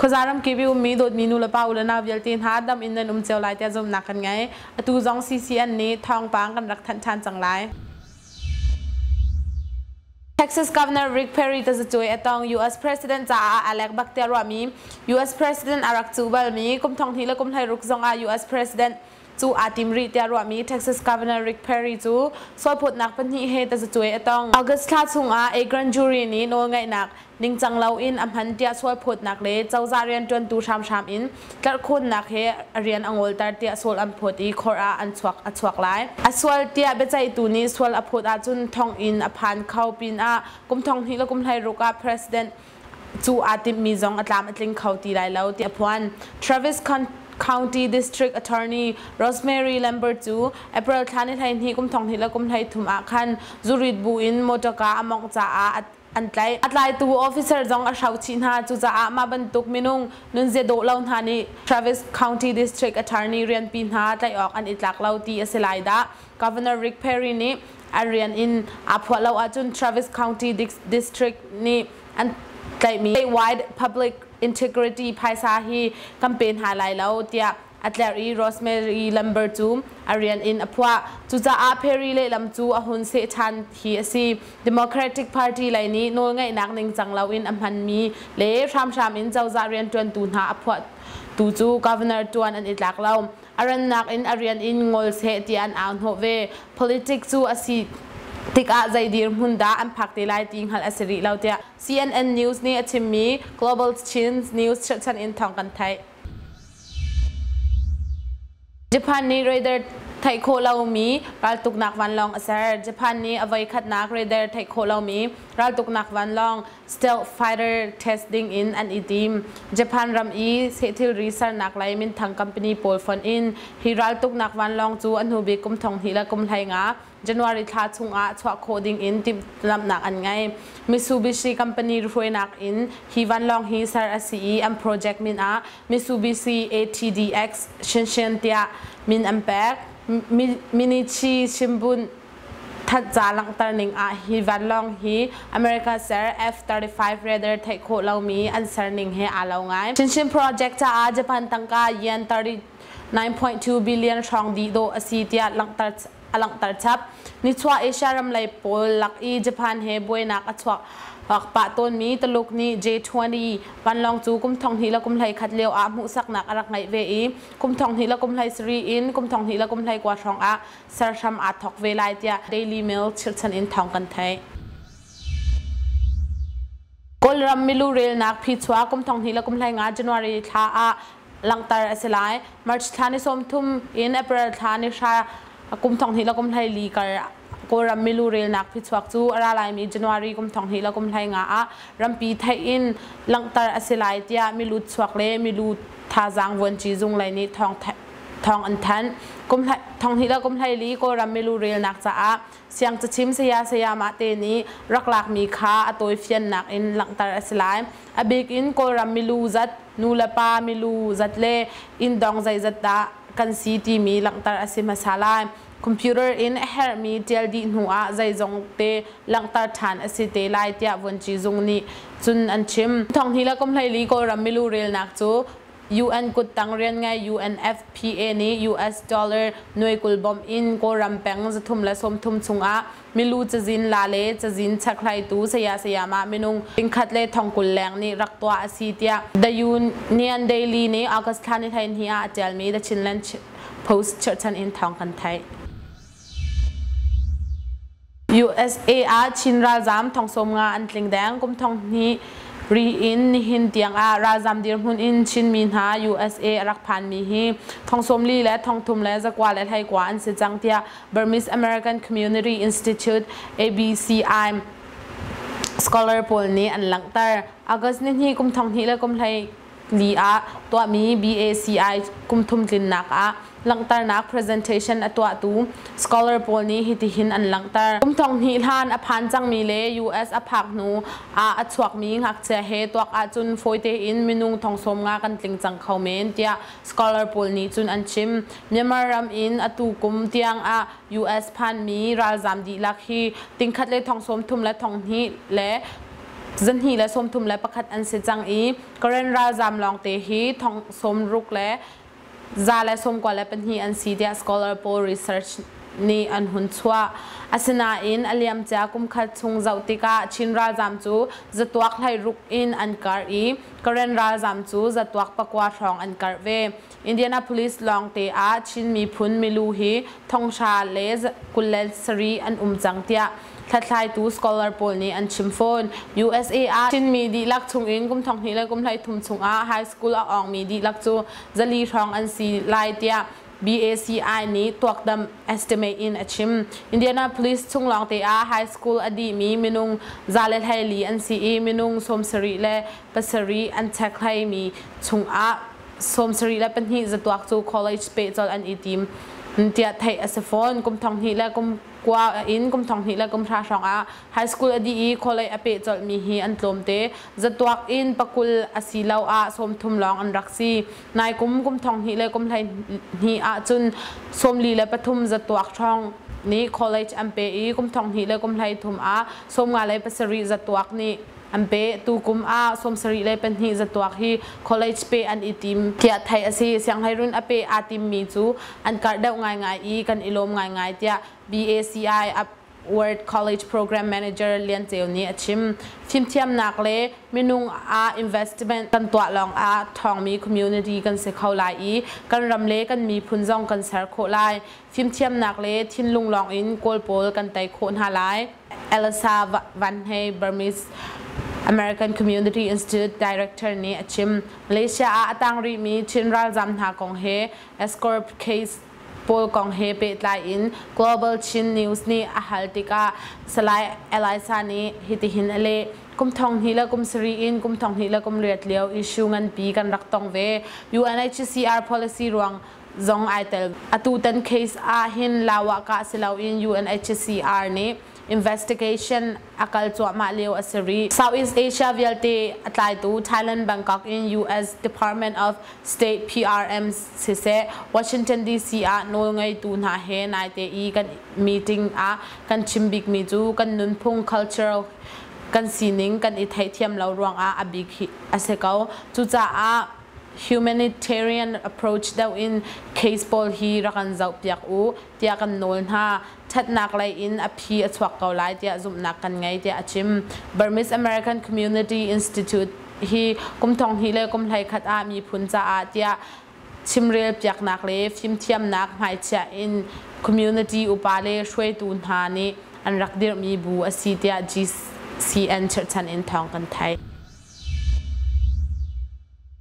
Khuaza ramkip i ummi dawtmi nu le pa u le nau vialte hna dam in nan um cio lai tiah zumhnak kan ngei. Atu zong CCN nih thawngpang kan rak thanh ṭhan cang lai. Texas Governor Rick Perry tazacuai a tong. US President caah Alec bak tiah ruahmi US President a rak cuh balmi kum 2000 le kum 16 zongah US President cu aa tim rih tiah ruahmi Texas Governor Rick Perry cu sualphawtnak pahnih he tazacuai a tong. August thla chungah a grand jury nih nawlngeihnak ningcang loin a hman tiah sualphawtnak le cozah rianṭuantu hramhram in tlerhkhawnnak he a rian a ngolter tiah sual an phawt i court ah an chuak a chuak lai. A sual tiah biaceihtu nih sual a phawt ahcun thonginn a phan kho pinah kum 2000 le kum 16 ah president cu aa timhmi zong a tlam a tling kho ti lai lo tiah a phuan. Travis County District Attorney Rosemary Lambert cu April thla ni 12 kum 2000 le kum 13 ah khan zurit bu in motorka a mawngh caah an tlaih. A tlaitu officer zong a hro chih hna. Cucaah mah bantuk minung nunzia dawh lo hna nih Travis County District Attorney rianpi hna tlaih awk an i tlak lo ti a si lai dah. Governor Rick Perry nih a rian in aa phuah lo ahcun Travis County District nih an tlaihmi statewide public integrity phaisa hi kan pe hna lai lo tiah a tlerh i Rosemary Lambert cu a rian in a phuah. Cucaah Perry lehlam cu a hun seh ṭhan hi a si. Democratic Party lei nih nawlngeihnak ningcang loin a hmanmi le hramhram in cozah rianṭuantu hna a phuahtu cu governor ṭuan an i tlak lo. A rannak in a rian in ngol seh tiah an au hnawh ve. Politics cu a si tikah zei dirhmun dah an phak te lai ti hngalh a si rih lo tiah CNN News nih a chimmi Global Chin News cherhchan in thawng kan theih. Japan nih radar theih khawh lomi raltuknak vanlawng a ser. Japan nih a voikhatnak radar theih khawh lomi raltuknak vanlawng stealth fighter test ding in an i tim. Japan ram i sehthilri sernak lei minthang company pawl fonh in hi raltuknak vanlawng cu a hnubik kum 2000 le kum 15 January thla chungah chuah khawh ding in timhlamhnak an ngei. Mitsubishi company hruainak in hi vanlawng hi ser a si i an project min ah Mitsubishi ATDX Shinshin tiah min an pek. Minichi Shimbun Thanhca langhter ning ah hi vanlawng hi America ser F-35 radar theih khawh lomi an ser ning he aa lo ngai. Shinshin project caah Japan tangka yen 39.2 billion hrawng dih dawh a si tiah langhter a langhter chap. Nichuah Asia ram lei pawl lak i Japan he buainak a chuak pah tawnmi Tuluk nih J-20 vanlawng cu kum 2000 le kum 11 lio ah hmuhsaknak a rak ngeih ve i kum 2000 le kum 17 in kum 2000 le kum 19 hrawng ah ser hram aa thawk ve lai tiah Daily Mail chirhchan in thawng kan theih. Kawlram milu relnak phichuah kum 2000 le kum 15 January thla ah langhter a si lai. March thla ni 30 in April thla ni hra kum 2000 le kum 24 kar Kawlram milu relnak phichuak cu a ra laimi January kum 2000 le kum 15 ah rampi theih in langhter a si lai tiah milu chuak le milu thazaang vuanci zung lei nih thawng thawng an thanh. Kum 2000 le kum 14 Kawlram milu relnak caah siang cachim saya sayamah te nih rak lakmi kha a tawifiannak in langhter a si lai. A bik in Kawlram milu zat, nu le pa milu zat le inndong zeizat dah kan si timi langhter a si hmasa lai. Computer in a herhmi ṭial dih hnu ah zeizong te langhter ṭhan a si te lai tiah vuanci zung nih cun an chim. 2000 le kum 14 Kawlram milu relnak cu UN kuttang rianngei UNFPA nih US dollar nuai 20 bawmh in Kawlram peng 330 chungah milu cazin la le cazin chekhlaitu saya sayama minung tingkhat le 20,000 leng nih rak tuah a si tiah The Union Daily nih August thla ni 12 ah a ṭialmi The Chinland Post cherhchan in thawng kan theih. USA ah Chin ralzaam 70,000 an tling deng. Kum 2000 ri in nihin tiang ah ralzaam dirhmun in Chinmi hna USA a rak phanmi hi 40 le 30 le 919 an si cang tiah Burmese American Community Institute ABCI scholar pawl nih an langhter. August ni hnih kum 2000 le kum hlei li ah tuahmi BACI kum thum tlinnak ah langhternak presentation a tuahtu scholar pawl nih hitihin an langhter. Kum 2000 hlan a phan cangmi le US a phak hnu ah a chuakmi ngakchia he tuak ahcun fawi tein minung 70,000 kan tling cang kho men tiah scholar pawl nih cun an chim. Myanmar ram in atu kum tiang ah US phanmi ralzam dihlak hi tingkhat le 30 le 20 le 231 an si cang i Karen ralzaam lawngte hi thong 60 le 192 an si tiah scholar pawl research nih an hun chuah. Asinain a liamcia kum khat chung zoh tikah Chin ralzaam cu zatuak 16 in an karh i Karen ralzaam cu zatuak 9 hrawng an karh ve. Indianapolis lawngte ah Chin miphun milu hi 700 le 27 an um cang tiah hlathlaitu scholar pawl nih an chim fawn. USA ah Chinmi dihlak chungin kum 2000 le kum 33 chungah high school a awngmi dihlak cu 400 hrawng an si lai tiah BACI nih tuakdam estimate in a chim. Indianapolis chung lawngte ah high school a dihmi minung 124 an si i minung 77 an check hleimi chungah 72 zatuak cu college pehcolh an i tim tiah theih a si fawn. Kum 2000 le kum 9 in kum 2000 le kum 10 hrawng ah high school a dih i college a peh colhmi hi an tlawmte. Zatuak in 20 asiloah 30 lawng an rak si. Nai kum kum 2000 le kum 12 ahcun 43 zatuak hrawng nih college an pe i kum 2000 le kum 13 ah 57 zatuak nih an pe. Tu kum ah 72 zatuak hi college pe an i tim tiah theih a si. Sianghleirun a pe aa timmi cu an karh deuh ngaingai i kan i lawm ngaingai tiah BACI Upward College Program Manager Lian Ceu nih a chim. Fimthiamnak le minung ah investment kan tuah lawng ah ṭhawngmi community kan si kho lai i kan ram le kan miphun zong kan ser khawh lai. Fimthiamnak le thinlung lawng in Kawl pawl kan tei khawh hna lai. Elsa Van Hei, Burmese American Community Institute Director nih a chim. Malaysia ah a tang rihmi Chin ralzam hna kong he Escorp case pawl kong he pehtlai in Global Chin News nih a hal tikah Salai Elisa nih hitihin a leh. Kum 2000 le kum 7 in kum 2000 le kum 8 lio issue nganpi kan rak tong ve. UNHCR policy ruang zong ai tel. Atutan case ah hin lawah si loin UNHCR nih investigation a kal cuahmah lio a si rih. Southeast Asia vialte a tlaitu Thailand Bangkok in US Department of State PRM siseh Washington DC ah nawlngeitu hna he naite i kan meeting ah kan chim bikmi cu kan nunphung cultural kan sining kan i theihthiam lo ruangah a bik hi a si ko. Cucaah humanitarian approach deuh in case pawl hi rak kan zohpiak u tiah kan nawl hna. Ṭhatnak lei in a phi a chuak ko lai tiah zumhnak kan ngei tiah a chim. Burmese American Community Institute hi kum 2000 le kum 11 ah miphun caah tiah chimrel piaknak le fimthiamnak hmaichiah in community upa le hruaitu hna nih an rak dirhmi bu a si tiah GCN cherhchan in thawng kan theih.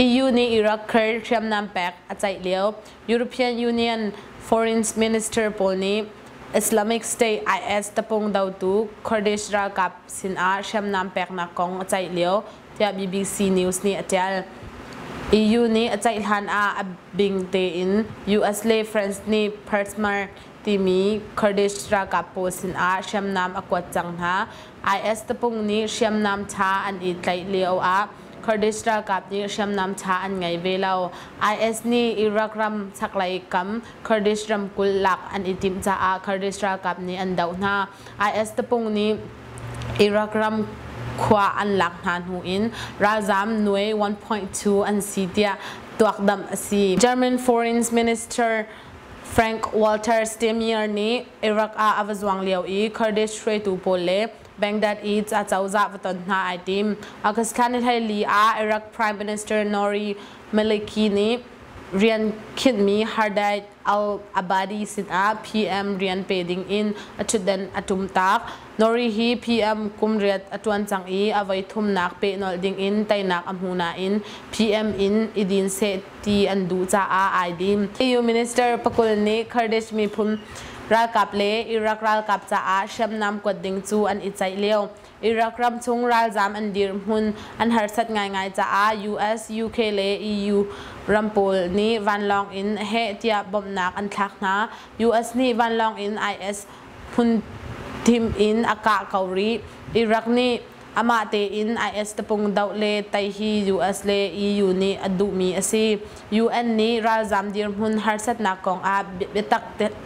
EU nih Iraq Kurd hriamnam pek a ceih lio European Union Foreign Minister pawl nih Islamic State IS tapung dotu Kurdish ralkap sinah hriamnam peknak kong a ceih lio tiah BBC News nih a ṭial. EU nih a ceih hlan ah a bing tein US le France nih Peshmerga timi Kurdish ralkap pawl sinah hriamnam a kuat cang hna. IS tapung nih hriamnam ṭha an i tlaih lio ah Kurdish ralkap nih hriamnam ṭha an ngei ve lo. IS nih Iraq ram chaklei kam Kurdish ramkulh lak an i timh caah Kurdish ralkap nih an doh hna. IS tapung nih Iraq ram khua an lak hna hnu in ralzaam nuai 1.2 an si tiah tuakdamh a si. German Foreign Minister Frank Walter Steinmeier nih Iraq ah a va zuang lio i Kurdish hruaitu pawl le Baghdad i acozah va ton hna ai tim. August thla ni 14 ah Iraq Prime Minister Nouri Maliki nih rian khinhmi Hardait al-Abadi sinah PM rian pe ding in a ṭhutdan a ṭumtak. Nouri hi PM kum riat a ṭuan cang i a voi thumnak pehnolh ding in teinak a hmu nain PM in i din seh ti an duh caah ai dim. EU Minister pakul nih Kurdish miphun ralkap le Iraq ralkap caah hriamnam kuat ding cu an i ceih lio. Iraq ram chung ralzaam an dirhmun an harsat ngaingai caah US, UK le EU ram pawl nih vanlawng in heh tiah bawmhnak an thlak hna. US nih vanlawng in IS hmun thim in a kah ko rih. Iraq nih amah tein IS tapung doh le tei hi US le EU nih a duhmi a si. UN nih ralzaam dirhmun harsatnak kongah biatak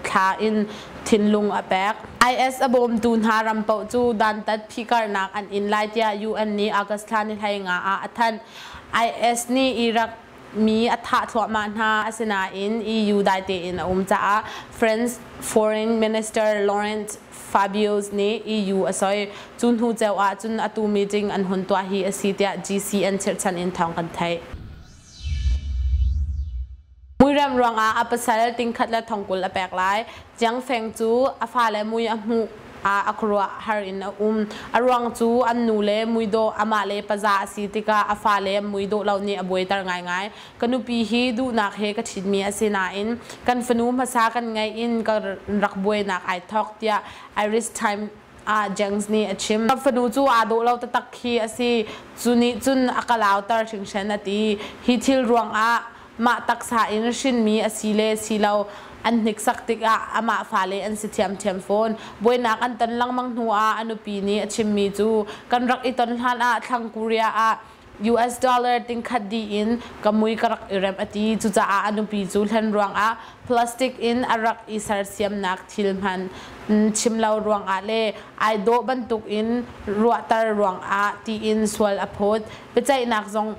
thla in thinlung a pek. IS a bawmtu hna ram paoh cu dantat phikarnak an in lai tiah UN nih August thla ni 15 ah a thanh. IS nih Iraq mi a thah thluahmah hna asinain EU dai tein a um caah France Foreign Minister Laurent Fabius nih EU a soi. Cu hnu ceu ah cun atu meeting an hun tuah hi a si tiah GCN chirhchan in thawng kan theih. Muirem ruangah a pasal tingkhat le thongkul a pek lai. Jiang Feng cu a fale mui a hmuh ah a khuaruah har in a um. A ruang cu an nu le muidawh amah le paza a si tikah a fale muidawh lo nih a buaiter ngaingai. Ka nupi hi duhnak he ka ṭhitmi a si nain kan fanu hmasa kan ngeih in ka rak buainak ai thawk tiah Irish Times ah Jengs nih a chim. Ka fanu cu aa dawh lo taktak khi a si. Cu nih cun a ka lauter hringhran a ti. Hi thil ruangah mah taksa in hrinmi a si le si lo an hniksak tikah amah fale an si thiamthiam fawn. Buainak an ton lengmang hnu ah a nupi nih a chimmi cu kan rak i ton hlan ah Thlang Korea ah US dollar tingkhat dih in ka mui ka rak i remh a ti. Cucaah a nupi cu hlen ruangah plastic in a rak i sersiamnak thil hman chim lo ruangah le ai dawh bantuk in ruahter ruangah tiin sual a phawt. Biaceihnak zong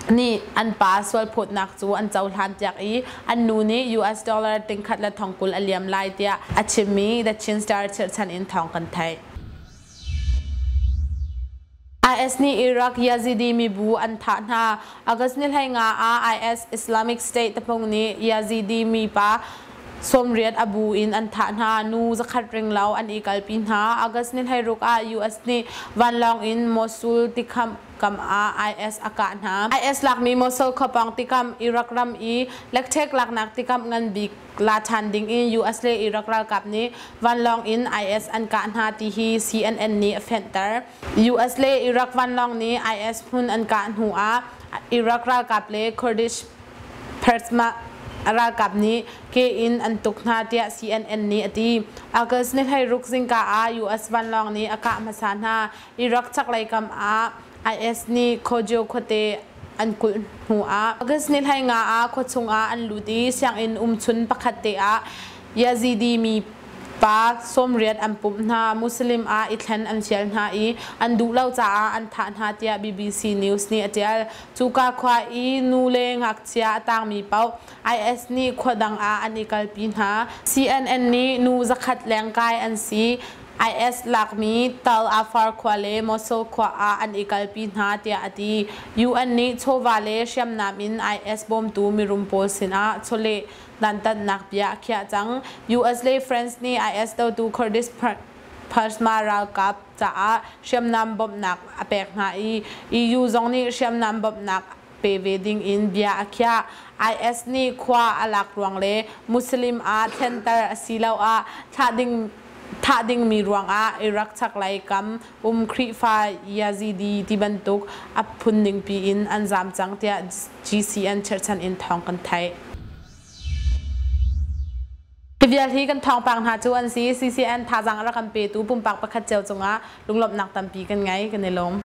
nih an pa sualphawtnak cu an cohlan piak i an nu nih US dollar tingkhat le thongkul a liam lai tiah a chimmi The Chin Star chirhchan in thawng kan theih. IS nih Iraq Yazidi mibu an thah hna. August ni 15 ah IS Islamic State tapung nih Yazidi mipa 80 a bu in an thah hna. Nu zakhat ringlo an i kalpi hna. August ni 16 ah US nih vanlawng in Mosul tikham kam ah IS a kah hna. IS lakmi Mosul khuapawng tikam Iraq ram i lekṭhek laknak tikam ngan bik la ṭhan ding in US le Iraq ralkap nih vanlawng in IS an kah hna ti hi CNN nih a fenhter. US le Iraq vanlawng nih IS hmun an kah hnu ah Iraq ralkap le Kurdish Peshmerga ralkap nih ke in an tuk hna tiah CNN nih a ti. August ni 16 zingka ah US vanlawng nih a kah hmasa hna. Iraq chaklei kam ah IS nih Khojo khuate an kulh hnu ah August ni 15 ah khuachung ah an lut i sianginn umchun pakhat te ah Yazidi mi pa 80 an pumh hna. Muslim ah i thlen an fial hna i an duh lo caah an thah hna tiah BBC News nih a ṭial. Cuka khua i nu le ngakchia a tangmi paoh IS nih khua dang ah an i kalpi hna. CNN nih nu 100 lengkai an si. IS lakmi Tal Afar khua le Mosul khua ah an i kalpi hna tiah a ti. UN nih chawva le hriamnam in IS bawmtu mirum pawl sinah chawleh dantatnak bia a khiah cang. US le France nih IS dotu Kurdish Peshmerga ralkap caah hriamnam bawmhnak a pek hna i EU zong nih hriamnam bawmhnak pe ve ding in bia a khiah. IS nih khua a lak ruang le Muslim ah thlenter asiloah thlah ding thah dingmi ruangah Iraq chaklei kam um Khrihfa Yazidi ti bantuk a phun ningpi in an zaam cang tiah GCN cherhchan in thawng kan theih. Hi vial hi kan thawngpang hna cu an si. CCN thazaang a rak kan petu pumpak pakhat cio cungah lunglawmhnak tampi kan ngei. Kan i lawm.